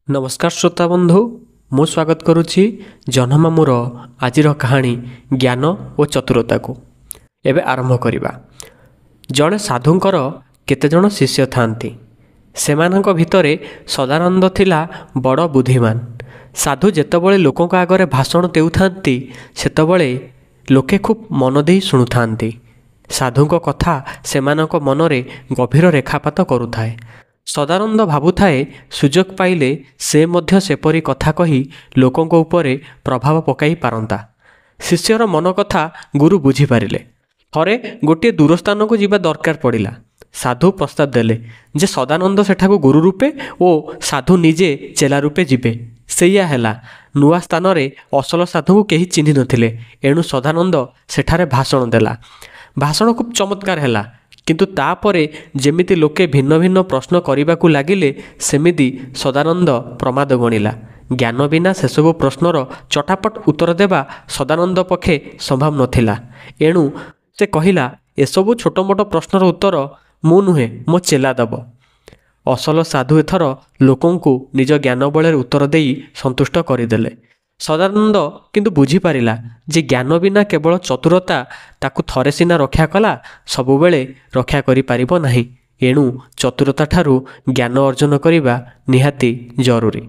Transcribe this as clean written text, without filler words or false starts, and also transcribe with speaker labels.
Speaker 1: ନମସ୍କାର ଶ୍ରୋତା ବନ୍ଧୁ, ମୁଁ ସ୍ୱାଗତ କରୁଛି ଜହ୍ନମାମୁଁର ଆଜିର କାହାଣୀ ଜ୍ଞାନ ଓ ଚତୁରତାକୁ। ଏବେ ଆରମ୍ଭ କରିବା। ଜଣେ ସାଧୁଙ୍କର କେତେଜଣ ଶିଷ୍ୟ ଥାଆନ୍ତି। ସେମାନଙ୍କ ଭିତରେ ସଦାନନ୍ଦ ଥିଲା ବଡ଼ ବୁଦ୍ଧିମାନ। ସାଧୁ ଯେତେବେଳେ ଲୋକଙ୍କ ଆଗରେ ଭାଷଣ ଦେଉଥାନ୍ତି, ସେତେବେଳେ ଲୋକେ ଖୁବ୍ ମନ ଦେଇ ଶୁଣୁଥାନ୍ତି। ସାଧୁଙ୍କ କଥା ସେମାନଙ୍କ ମନରେ ଗଭୀର ରେଖାପାତ କରୁଥାଏ। ସଦାନନ୍ଦ ଭାବୁଥାଏ, ସୁଯୋଗ ପାଇଲେ ସେ ମଧ୍ୟ ସେପରି କଥା କହି ଲୋକଙ୍କ ଉପରେ ପ୍ରଭାବ ପକାଇ ପାରନ୍ତା। ଶିଷ୍ୟର ମନ କଥା ଗୁରୁ ବୁଝିପାରିଲେ। ଥରେ ଗୋଟିଏ ଦୂର ସ୍ଥାନକୁ ଯିବା ଦରକାର ପଡ଼ିଲା। ସାଧୁ ପ୍ରସ୍ତାବ ଦେଲେ ଯେ ସଦାନନ୍ଦ ସେଠାକୁ ଗୁରୁ ରୂପେ ଓ ସାଧୁ ନିଜେ ଚେଲା ରୂପେ ଯିବେ। ସେଇଆ ହେଲା। ନୂଆ ସ୍ଥାନରେ ଅସଲ ସାଧୁଙ୍କୁ କେହି ଚିହ୍ନି ନଥିଲେ। ଏଣୁ ସଦାନନ୍ଦ ସେଠାରେ ଭାଷଣ ଦେଲା। ଭାଷଣ ଖୁବ୍ ଚମତ୍କାର ହେଲା। କିନ୍ତୁ ତାପରେ ଯେମିତି ଲୋକେ ଭିନ୍ନ ଭିନ୍ନ ପ୍ରଶ୍ନ କରିବାକୁ ଲାଗିଲେ, ସେମିତି ସଦାନନ୍ଦ ପ୍ରମାଦ ଗଣିଲା। ଜ୍ଞାନ ବିନା ସେସବୁ ପ୍ରଶ୍ନର ଚଟାପଟ ଉତ୍ତର ଦେବା ସଦାନନ୍ଦ ପକ୍ଷେ ସମ୍ଭବ ନଥିଲା। ଏଣୁ ସେ କହିଲା, ଏସବୁ ଛୋଟମୋଟ ପ୍ରଶ୍ନର ଉତ୍ତର ମୁଁ ନୁହେଁ, ମୋ ଚେଲା ଦେବ। ଅସଲ ସାଧୁ ଏଥର ଲୋକଙ୍କୁ ନିଜ ଜ୍ଞାନ ବଳରେ ଉତ୍ତର ଦେଇ ସନ୍ତୁଷ୍ଟ କରିଦେଲେ। ସଦାନନ୍ଦ କିନ୍ତୁ ବୁଝିପାରିଲା ଯେ ଜ୍ଞାନ ବିନା କେବଳ ଚତୁରତା ତାକୁ ଥରେ ସିନା ରକ୍ଷା କଲା, ସବୁବେଳେ ରକ୍ଷା କରିପାରିବ ନାହିଁ। ଏଣୁ ଚତୁରତା ଠାରୁ ଜ୍ଞାନ ଅର୍ଜନ କରିବା ନିହାତି ଜରୁରୀ।